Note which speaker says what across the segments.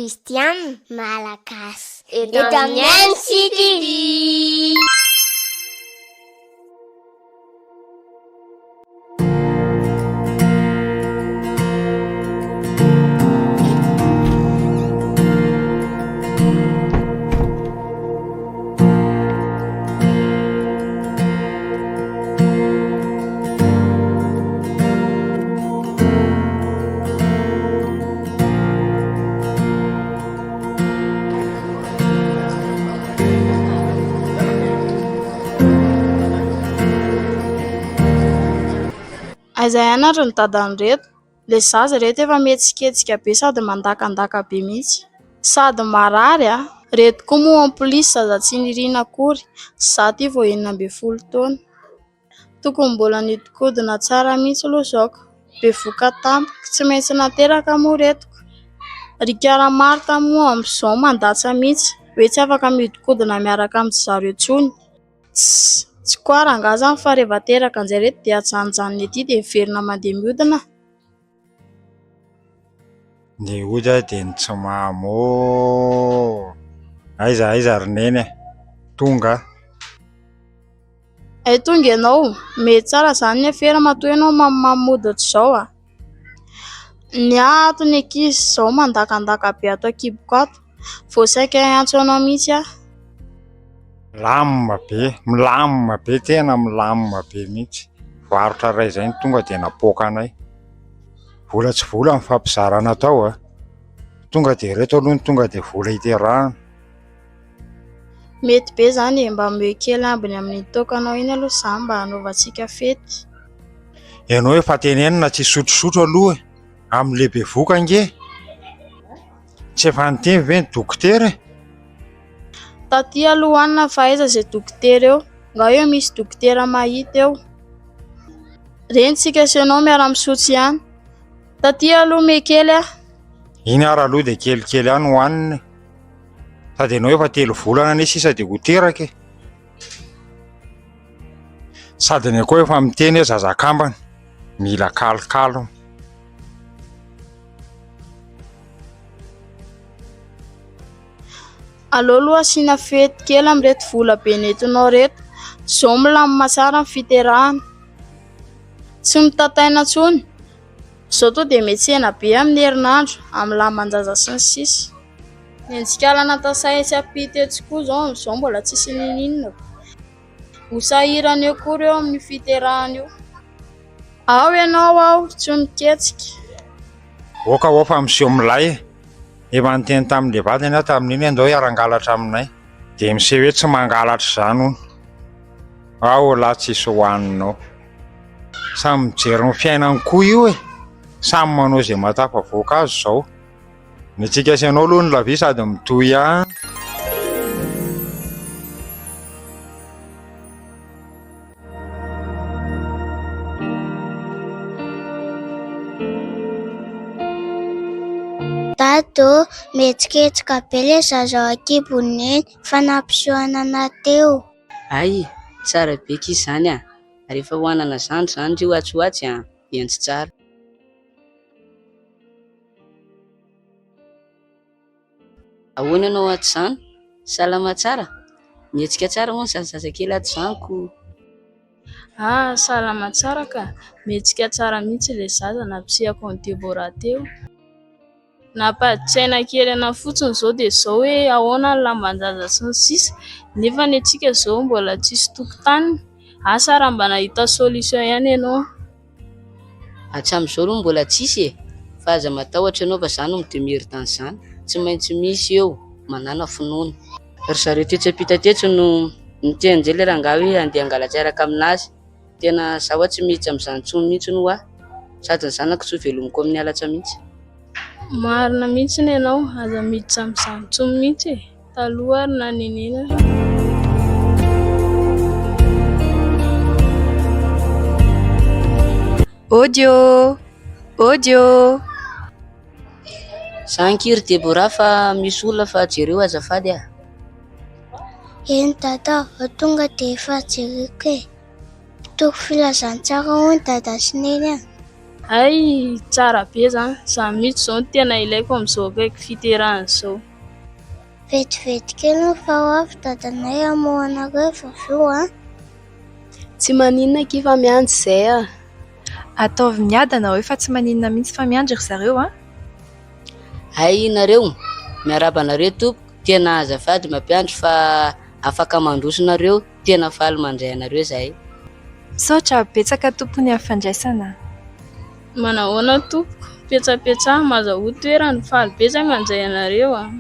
Speaker 1: Kristiana Malagasy eto amin'ny MCTV.
Speaker 2: Aiza ihany ary ny dadan'ireto? Ilay zaza ireto efa mihetsiketsika be sady mandakandaka be mihitsy. Sady marary a! Ireto koa moa en plus zaza tsy niriana akory, izaho ity vao 16 taona. Tokony mbola nihodinkodina tsara mihitsy aloha izao ka. Bevohoka tampoka, tsy maintsy nateraka moa ireto ka. Ry Ikala Marthe moa amin'izao mandatsa mihitsy hoe tsy afaka mihodinkodina miaraka amin-dry zareo intsony. Tssy! Tsy quoi rangahy izany fa rehefa teraka indray ireto dia ajanonjanona ety dia miverina mandeha mihodina.
Speaker 3: Ny hody aho dia ny tsy mamo ô! Aiza aiza ry Neny e! Tonga aho.
Speaker 2: Hay tonga ianao, mety tsara izany ny afera matoa ianao mamomamo mody ohatr'izao a! Ny ahy ato ny ankizy izao mandakandaka be ato an-kiboko ato, vao saika hiantso anao mihitsy aho.
Speaker 3: Milamina be, milamina be, tena milamina be mihitsy. Varotra iray izay no tonga dia napoaka anay. Vola tsy vola ny fampizarana tao a. Tonga dia ireto aloha no tonga dia vola iterahana.
Speaker 2: Mety be izany e, mba omeo kely ambiny amin'iny toakanao iny aloha izany mba hanaovantsika fety.
Speaker 3: Ianao efa tenenina tsy hisotrosotro aloha e, amin'ilay bevoka ange. Tsy efa niteny ve ny dokotera e?
Speaker 2: Taty aloha hanina fa aiza izay dokotera eo? Nga eo misy dokotera mahita eo? Reny tsika sy ianao miara-misotro ihany. Taty aloha me kely ah.
Speaker 3: Iny ary aloha dia kelikely ihany hohanina e. Sady ianao efa telo volana anie sisa dia ho teraka e. Sady ny koa efa miteny hoe zaza kambana, mila kalokalo.
Speaker 2: Aleo aloha asiana fety kely amin'ireto vola be nentinao ireto. Izao milamina tsara ny fiterahana. Tsy mitataina intsony. Izao tonga dia miantsena be amin'ny herinandro, amin'ny lamban-jaza sy ny sisa. Ny antsikalana tasahy etsy ampita etsy koa izao amin'izao mbola tsisy n'inon'inona. Ho sahirana eo koa ireo amin'io fiterahana io. Ao ianao aho tsy miketsika.
Speaker 3: Oka oa fa miseho milay e. Efa niteny tamin'ilay vadiny aho tamin'iny hoe ndao hiara-hangalatra aminay. Dia miseho hoe tsy mangalatra izany hono. Ao lahy tsisy hohaninao. Samy mijery ny fiainany koa io e. Samy manao izay mahatafavoaka azy izao. Ny antsika sy ianao aloha ny la vie sady mitohy ihany.
Speaker 1: Dada ô, mihetsiketsika be ilay zaza ao an-kibon'i Neny fa nampisehoana anah teo.
Speaker 4: Hay, tsara be ki izany a! Rehefa ho hanana zandry izany ry atsy ho atsy a, hendry tsara. Ahoana ianao ato izany? Salama tsara? Mihetsika tsara hono izany zazakely ato izany ko.
Speaker 2: Ah, salama tsara ka! Mihetsika tsara mihitsy ilay zaza nampisehako an'i Deborah teo. Nampadi-tsaina kely anah fotsiny izao dia izao hoe ahoana ny lamban-jaza sy ny sisa nefa ny antsika izao mbola tsisy tokotaniny. Asa raha mba nahita solution ihany ianao.
Speaker 4: Hatramin'izao aloha mbola tsisy e! Fa aza matahotra ianao fa za no mi-demerda an'izany. Tsy maintsy misy eo, manàna finoana. Ry zareo tetsy ampita tetsy no niteny indray ilay rangahy hoe handeha hangalatra hiaraka aminazy. Tena za hoa tsy miditra amin'izany intsony mihitsy ho'a. Sady ny zanako tsy ho velomiko amin'ny halatra mihitsy.
Speaker 2: Marina mihitsy ny anao, aza miditra amin'izany intsony mihitsy e! Taloha ary nanenenana.
Speaker 5: Audio! Audio!
Speaker 4: Za ankia ry Deborah fa misy olona fa jereo azafady ah.
Speaker 1: Eny dada vao tonga dia efa jereko e. Mpitory filazantsara hono dada sy neny a.
Speaker 2: Hay, tsara be izany, izany mihitsy izao no tena ilaiko amin'izao akaiky fiterahana izao.
Speaker 1: Vetivety kely moa fa ho avy dadanay hamoha anareo avy eo an!
Speaker 5: Tsy maninona akia fa miandry izay ah! Ataovy miadana hoe fa tsy maninona mihitsy fa miandry ry zareo an!
Speaker 4: Hay nareo, miarahaba anareo tompoko, tena azafady mampiandry fa afaka mandroso nareo, tena faly mandray anareo zahay.
Speaker 5: Misaotra betsaka tompony amin'ny fandraisana.
Speaker 2: Manahoana tompoko, petsapetsaha, mazahoa toerana, faly be zahay mandray anareo a.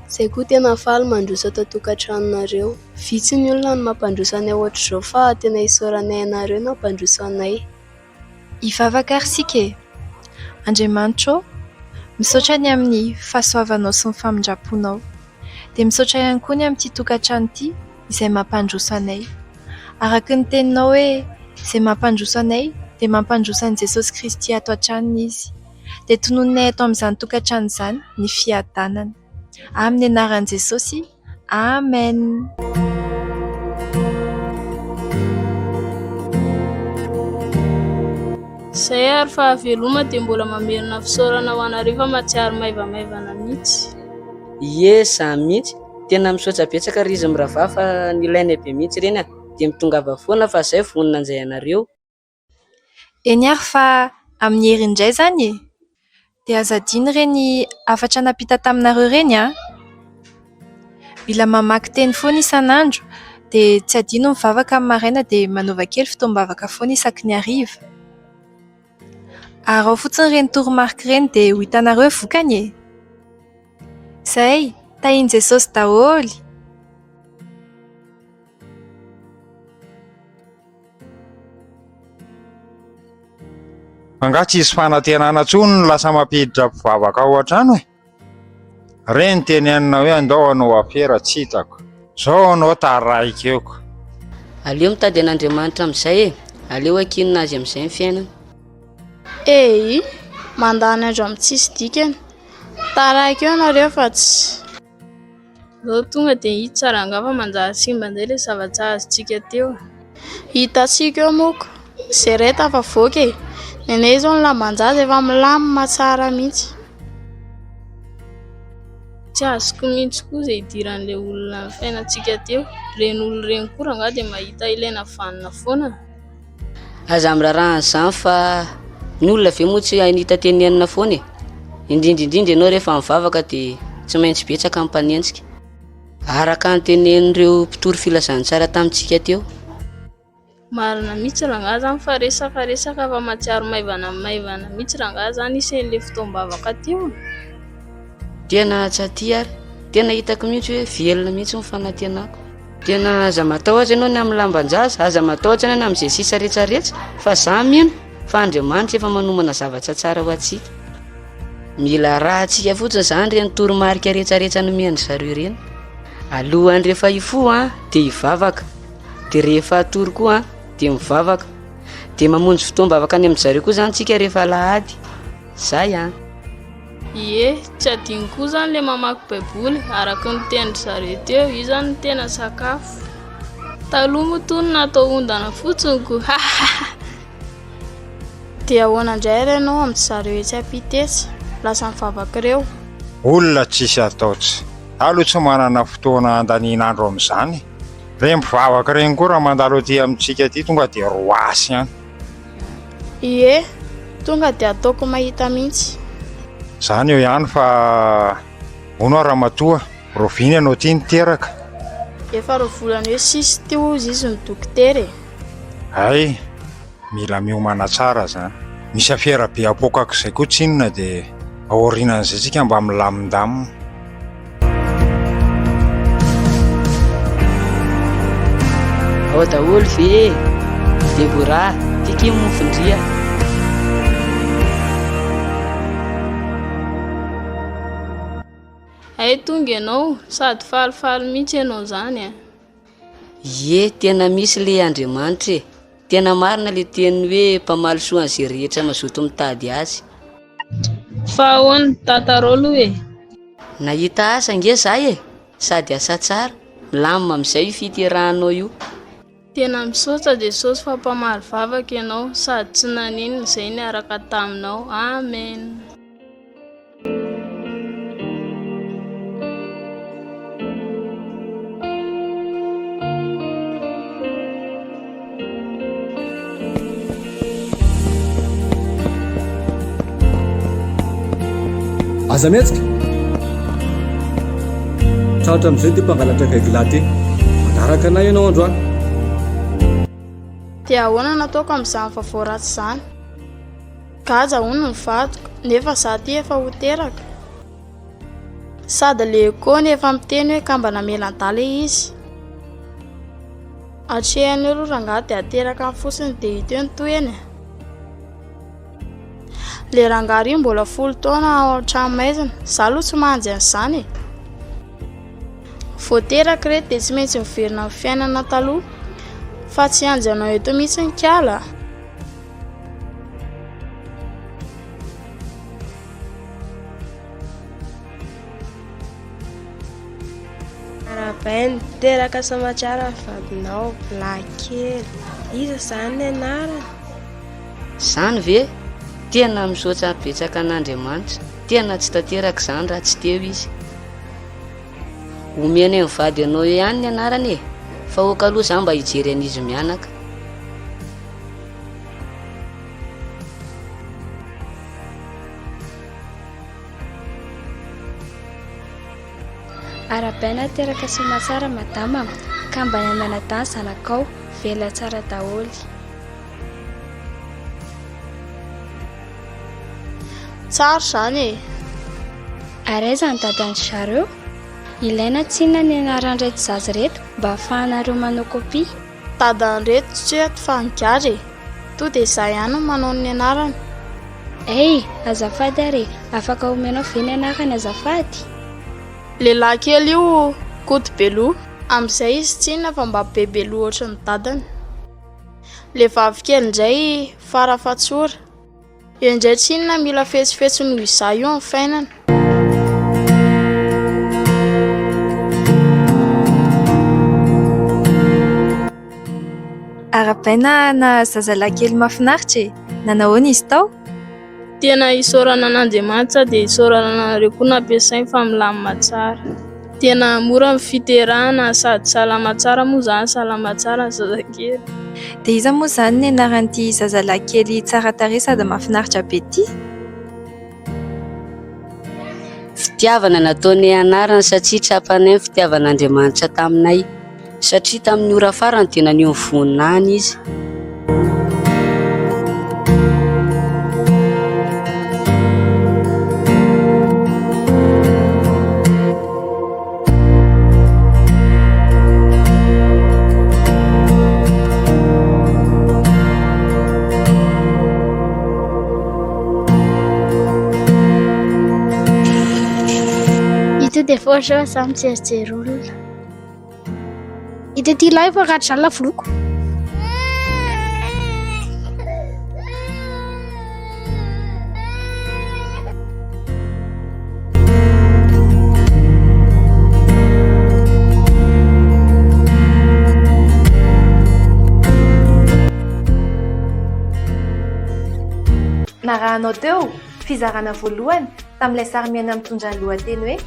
Speaker 5: Zay koa tena faly mandroso ato an-tokantranonareo. Vitsy ny olona no mampandroso anay ohatr'izao fa tena isaoranay anareo nampandroso anay. Hivavaka ary isika e! Andriamanitra ô, misaotra ny amin'ny fahasoavanao sy ny famindram-ponao. Dia misaotra ihany koa ny amin'ity tokantrano ity izay mampandroso anay. Araka ny teninao hoe izay mampandroso anay dia mampandroso an'i Jesosy Kristy ato an-tranony Izy. Dia tononinay ato amin'izany tokantrano izany ny fiadanana. Amin'ny anaran'i Jesosy. Amen.
Speaker 2: Izay ary fa veloma dia mbola mamerina fisaorana ho anareo fa mahatsiaro maivamaivana mihitsy.
Speaker 4: Ie, zany mihitsy. Tena misaotra betsaka ry izy mirahavahy fa nilainay be mihitsy ireny a. Dia mitongava foana fa zay vonona anjay anareo.
Speaker 5: Eny ary fa amin'ny hery indray izany e! Dia aza adino ireny hafatra nampita taminareo ireny an! Mila mamaky teny foana isan'andro, dia tsy adino ny mivavaka amin'ny maraina dia manaova kely fotoam-bavaka foana isaky ny hariva. Araho fotsiny ireny toromarika ireny dia ho hitanareo ny vokany e! Izay! Tahian'i Jesosy daholo!
Speaker 3: Angaha tsisy fanantenana intsony no lasa mampiditra mpivavaka ao an-trano e? Reny tenenina hoe andao hanao afera tsy hitako. Zao anao taraiky eo ka.
Speaker 4: Aleo mitady an'Andriamanitra amin'izay e! Aleo ankinina azy amin'izay ny fiainana.
Speaker 2: Eii, mandany andro amin'ny tsisy dikany. Taraiky eo nareo fa tsy. Zao tonga dia hita tsara angaha fa manjary simba indray ilay zavatra azontsika teo. Hitantsika eo moa ko, izay iray tafavoaka e! Nenay izao ny lamban-jaza efa milamina tsara mihitsy. Tsy azoko mihitsy koa izay hidiran'ilay olona ny fiainantsika teo. Ireny olona ireny koa rangahy dia mahita ilaina vanona foana.
Speaker 4: Aza miraharaha an'izany fa ny olona ve moa tsy hain'hita tenenina foana e? Indrindra indrindra ianao rehefa mivavaka dia tsy maintsy betsaka ny mpanenjika. Araka ny tenenin'ireo mpitory filazantsara tamintsika teo.
Speaker 2: Marina mihitsy rangahy zany fa resaka resaka fa mahatsiaro maivana maivana mihitsy rangahy zany isen'le fotoam-bavaka teo.
Speaker 4: Tena tsy aty ary. Tena hitako mihitsy hoe velona mihitsy ny fanantenako. Tena aza matahotra ianao ny amin'ny lamban-jaza, aza matahotra ianao ny amin'izay sisa rehetrarehetra, fa za mino fa Andriamanitra efa manomana zavatra tsara ho antsika. Mila arahantsika fotsiny izany ireny toromarika rehetrarehetra nomen-dry zareo ireny. Alohan'ny rehefa hifoha an, dia hivavaka, dia rehefa hatory koa an, dia mivavaka. Dia mamonjy fotoam-bavaka any amin-dry zareo koa izany tsika rehefa alahady. Zay an!
Speaker 2: Ie, tsy adino koa zany le mamaky baiboly araka ny tenin-dry zareo teo, io zany no tena sakafo. Taloha moa tony natao ondana fotsiny ko hahaha. Dia ahoana indray ary ianao amin-dry zareo etsy ampita etsy? Lasa mivavaka ireo?
Speaker 3: Olona tsisy atao tsy. Za aloha tsy manana fotoana handaniana andro amin'izany e. Ireny mpivavaka ireny koa raha mandalo aty amintsika aty tonga dia roasy ihany.
Speaker 2: Ie, tonga dia ataoko mahita mihitsy.
Speaker 3: Zany eo ihany fa hono aho ramatoa, rahoviana ianao ity niteraka?
Speaker 2: Efa roa volana eo sisa ity hozy izy no dokotera e.
Speaker 3: Hay, mila miomana tsara zany. Misy afera be apoakako izay koa tsinona dia aorianan'izay tsika mba milamindamina.
Speaker 4: Ao daholo ve e? Deborah, ty ki mofon-dria.
Speaker 2: Hay tonga ianao, sady falifaly mihitsy ianao izany a.
Speaker 4: Ie, tena misy le Andriamanitra e. Tena marina le teniny hoe mpamaly soa an'izay rehetra mazoto mitady azy.
Speaker 2: Fa ahoana, tantarao aloha e.
Speaker 4: Nahita asa ange za e! Sady asa tsara, milamina amin'izay io fiterahanao io.
Speaker 2: Tena misaotra Jesosy fa mpamaly vavaka ianao sady tsy naninona izay niaraka taminao. Amen.
Speaker 6: Aza mihetsika! Tratra amin'izay ity mpangalatra gaigilahy ity. Manaraka anay ianao androany.
Speaker 2: Dia ahoana no ataoko amin'izany vaovao ratsy izany? Gaja hono ny vadiko, nefa za ty efa ho teraka. Sady le Echo-ny efa miteny hoe kambana melan-dala izy. Atrehina eo aloha rangahy dia ateraka any fotsiny dia hita eo ny tohiny e. Le rangahy ry mbola folo taona ao an-tranomaizina, za aloha tsy mahanjy an'izany e. Vao teraka ireto dia tsy maintsy miverina amin'ny fiainana taloha fa tsy hianjy anao eto mihitsy ny kala a.
Speaker 5: Arahabaina, teraka soamatsara ny vadinao, lahy kely. Iza izany ny anarany?
Speaker 4: Izany ve? Tena misaotra betsaka an'Andriamanitra. Tena tsy tanteraka izany raha tsy teo izy. Omeny ny vady anao eo ihany ny anarany e! Fa ok aloha za mba hijery an'izy mianaka.
Speaker 5: Arahabaina teraka soamatsara madama ka mba mianadahy zanakao velona tsara daholo.
Speaker 2: Tsara izany e!
Speaker 5: Ary aiza ny dadan-dry zareo? Ilaina tsinona ny anaran'ireto zaza ireto mba ahafahanareo manao kopia.
Speaker 2: Dadan'ireto tsy eto fa nigadra e! To dia izaho ihany no manao ny anarany.
Speaker 5: Hey! Azafady ary e! Afaka omenao ve ny anarany azafady?
Speaker 2: Lehilahy kely io Koto Beloha. Amin'izay izy tsinona fa mba bebe loha ohatran'ny dadany. Le vavy kely indray Farafatsora. Eo indray tsinona mila fetsifetsy noho izaho io amin'ny fainana.
Speaker 5: Arahabaina ana zazalahy kely mahafinaritra e! Nanahoana izy tao?
Speaker 2: Tena isaorana an'Andriamanitra dia isaorana anareo koa nampiasainy fa milamina tsara. Tena mora ny fiterahana sady salama tsara moa izany salama tsara ny zazakely.
Speaker 5: Dia iza moa izany ny anaran'ity zazalahy kely tsara tarehy sady mahafinaritra be ity?
Speaker 4: Fitiavana nataonay anarany satria tsapanay ny fitiavan'Andriamanitra taminay. Satria tamin'ny ora farany dia naneho ny voninahiny Izy.
Speaker 1: Ito dia foatra fa za mijerijery olona. Ity ty lahy fa ratsy zany la voloko.
Speaker 5: Narahanao teo, fizarana voalohany tamin'ilay sarimiaina mitondra ny lohateny hoe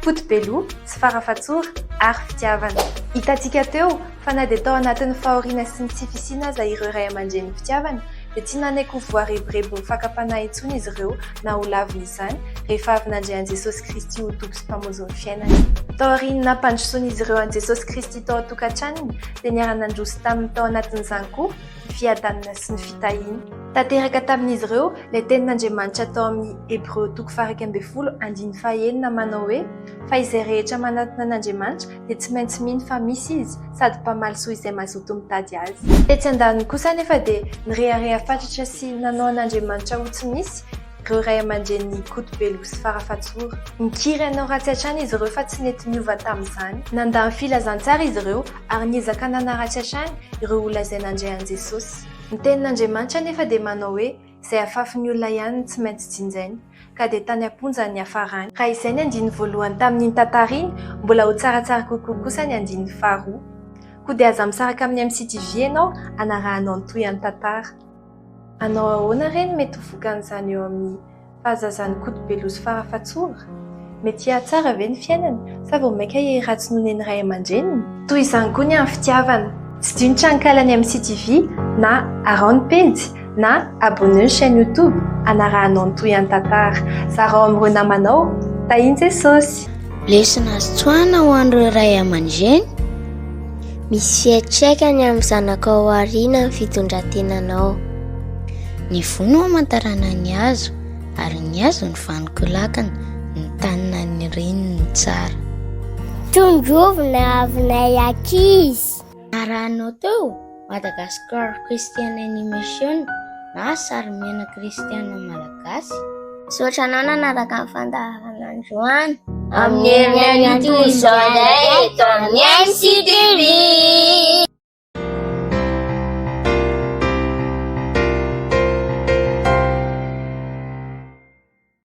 Speaker 5: Koto Beloha sy Farafatsora ary Fitiavana. Hitantsika teo fa na dia tao anatin'ny fahoriana sy ny tsy fisiana aza ireo ray aman-drenin'ny fitiavana dia tsy nanaiky ho voarebirebin'ny fakam-panahy intsony izy ireo na ho laviny izany rehefa avy nandre an'i Jesosy Kristy ho Tompo sy Mpamonjy ny fiainany. Taorian'ny nampandrosoan'izy ireo an'i Jesosy Kristy tao an-tokantranony dia niara-nandroso taminy tao anatin'izany koa ny fiadanana sy ny fitahiana. Tanteraka tamin'izy ireo ilay tenin'Andriamanitra tao amin'ny Hebreo toko faha-11 andininy faha-enina manao hoe, Fa izay rehetra manatona an'Andriamanitra dia tsy maintsy mino fa misy Izy sady mpamaly soa izay mazoto mitady Azy. Tetsy andaniny kosa anefa dia nirehareha fatratra sy nanao an'Andriamanitra ho tsy misy ireo ray aman-drenin'i Ikotobeloha sy Farafatsora. Nikiry hanao ratsy hatrany izy ireo fa tsy nety niova tamin'izany. Nandà ny filazantsara izy ireo ary niezaka nanaratsy hatrany ireo olona izay nandray an'i Jesosy. Ny tenin'Andriamanitra anefa dia manao hoe izay afafin'ny olona ihany no tsy maintsy jinjainy, ka dia tany am-ponja ny niafarany. Raha izay ny andininy voalohany tamin'iny tantara iny, mbola ho tsaratsara kokoa kosa ny andininy faharoa.
Speaker 7: Koa dia aza misaraka amin'ny MCTV ianao hanarahanao ny tohin'ny tantara. Hanao ahoana re ny mety ho vokan'izany eo amin'ny fahazazan'i Kotobeloha sy Farafatsora? Mety hihatsara ve ny fiainany sa vao mainka hiharatsy noho ny an'ny ray aman-dreniny? Toy izany koa ny amin'ny fitiavana. Tsidiho ny tranonkalan'ny MCTV na araho ny pejy na abonneo ny chaîne YouTube hanarahanao ny tohin'ny tantara. Zarao amin'ireo namanao. Tahin'i Jesosy!
Speaker 1: Lesona azo tsoahina ho an'ireo ray aman-dreny. Misy fiantraikany amin'ny zanakao aoriana ny fitondran-tenanao. Ny voa no amantarana ny hazo, ary ny hazo no vanon-kolakana, ny tany naniriany no tsara.
Speaker 8: Tondrovina avinay ankizy.
Speaker 1: Narahanao teo Madagascar Christian Animation na Sarimiaina Kristiana Malagasy.
Speaker 8: Misaotra anao nanaraka ny fandaharana androany. Amin'ny herinandro toy izao indray eto amin'ny MCTV.